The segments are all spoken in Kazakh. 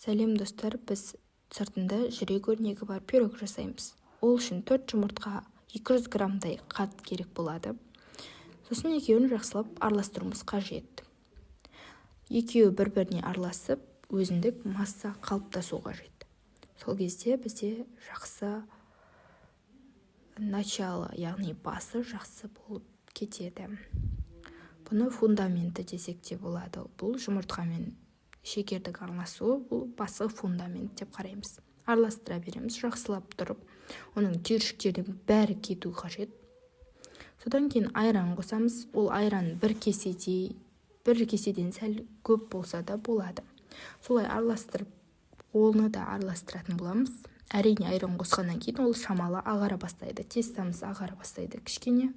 Сәлем, достар! Біз сыртында жүрек өрнегі бар пирог жасаймыз. Ол үшін 4 жұмыртқа, 200 граммдай қант керек болады. Сосын екеуін жақсылап араластыруымыз қажет. Екеуі бір-біріне араласып, өзіндік масса қалыптасу қажет. Сол кезде бізде жақсы начало, яғни басы жақсы болып кетеді. Бұны фундаменті десек те болады. Бұл жұмыртқа мен шекердің араласуы, бұл басы, фундамент деп қараймыз. Араластыра береміз жақсылап тұрып, оның түйіршіктердің бәрі кету қажет. Содан кейін айран қосамыз. Ол айран бір кеседей, бір кеседен сәл көп болса да болады. Солай араластырып, оны да араластыратын боламыз. Әрине, айран қосқаннан кейін ол шамалы ағара бастайды, тестомыз ағара бастайды кішкене.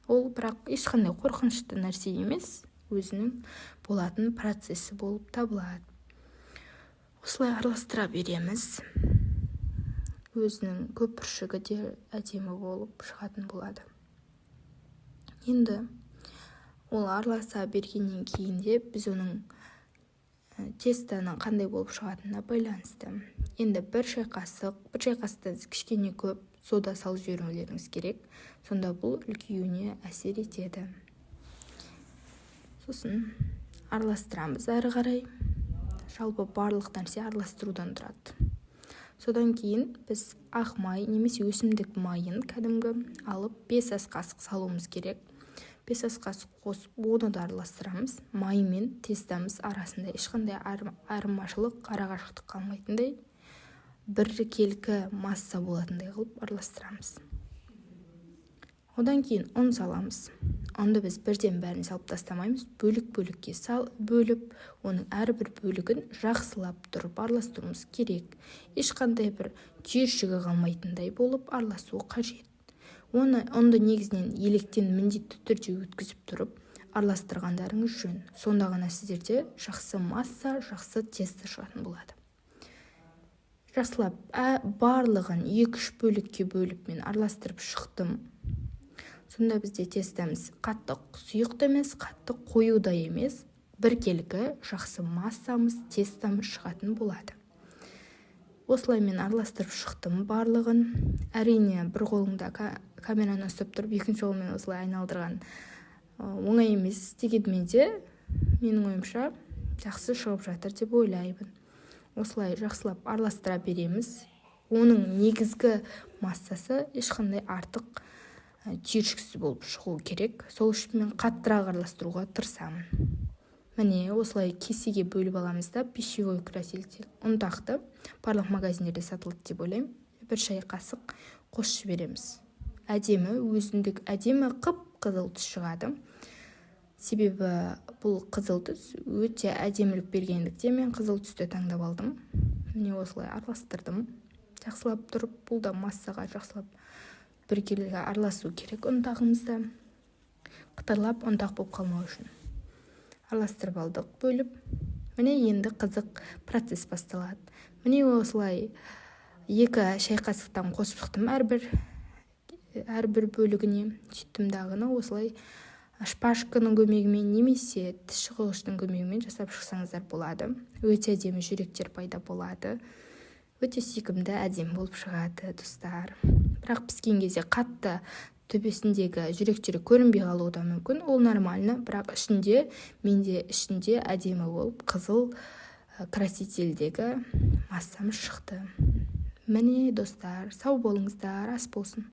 Ол бірақ ешқандай қорқынышты нәрсе емес, өзінің болатын процесі болып табылады. Осылай араластыра береміз, өзінің көпіршігі де әдемі болып шығатын болады. Енді ол араласа бергеннен кейін де біз оның тестоның қандай болып шығатынына байланысты енді бір шай қасық, бір шай қасықтан кішкене көп сода салып жіберулеріңіз керек. Сонда бұл үлкеюіне әсер етеді. Сосын араластырамыз әрі қарай. Жалпы, барлық нәрсе араластырудан тұрады. Содан кейін біз ақ май немесе өсімдік майын кәдімгі алып, 5 ас қасық салуымыз керек. 5 ас қасық қосып, оны да араластырамыз. Май мен тестомыз арасында ешқандай айырмашылық, арақашықтық қалмайтындай, біркелкі масса болатындай қылып араластырамыз. Одан кейін ұн саламыз. Ұнды біз бірден бәрін салып тастамаймыз, бөлік-бөлікке сал, бөліп, оның әрбір бөлігін жақсылап тұрып араластыруымыз керек. Ешқандай бір түйіршігі қалмайтындай болып араласу қажет. Оны, ұнды негізінен електен міндетті түрде өткізіп тұрып араластырғандарыңыз жөн. Сонда ғана сіздерде жақсы масса, жақсы тесто шығатын болады. Жақсылап барлығын екі-үш бөлікке бөліп, мен араластырып шықтым. Сонда бізде тестомыз қатты сұйық та емес, қатты қою да емес, біркелкі жақсы массамыз, тестомыз шығатын болады. Осылай мен араластырып шықтым барлығын. Әрине, бір қолыңда камераны ұстап тұрып, екінші қолмен осылай айналдырған оңай емес. Дегенмен де, менің ойымша, жақсы шығып жатыр деп ойлаймын. Осылай жақсылап араластыра береміз. Оның негізгі массасы ешқандай артық түйіршіксіз болып шығу керек. Сол үшін мен қаттырақ араластыруға тырысамын. Міне, осылай кесеге бөліп аламыз да, пищевой краситель, ұнтақты, барлық магазиндерде сатылады деп ойлаймын, бір шай қасық қосып жібереміз. Әдемі, өзіндік әдемі қып қызыл түс шығады. Себебі бұл қызыл түс өте әдемілік бергендіктен, мен қызыл түсті таңдап алдым. Міне, осылай араластырдым жақсылап тұрып. Бұл да массаға жақсылап біркелкі араласу керек. Ұнтағымызда қытырлап ұнтақ болып қалмау үшін араластырып алдық бөліп. Міне, енді қызық процесс басталады. Міне, осылай 2 шай қасықтан қосып шықтым әрбір бөлігіне. Сөйттім дағыны осылай шпажканың көмегімен немесе тіс жыққыштың көмегімен жасап шықсаңыздар болады. Өте әдемі жүректер пайда болады, өте сүйкімді, әдемі болып шығады, достар. Бірақ піскен кезде қатты төбесіндегі жүректері көрінбей қалуы да мүмкін, ол нормально. Бірақ ішінде, менде ішінде әдемі болып қызыл красительдегі массам шықты. Міне, достар, сау болыңыздар, ас болсын!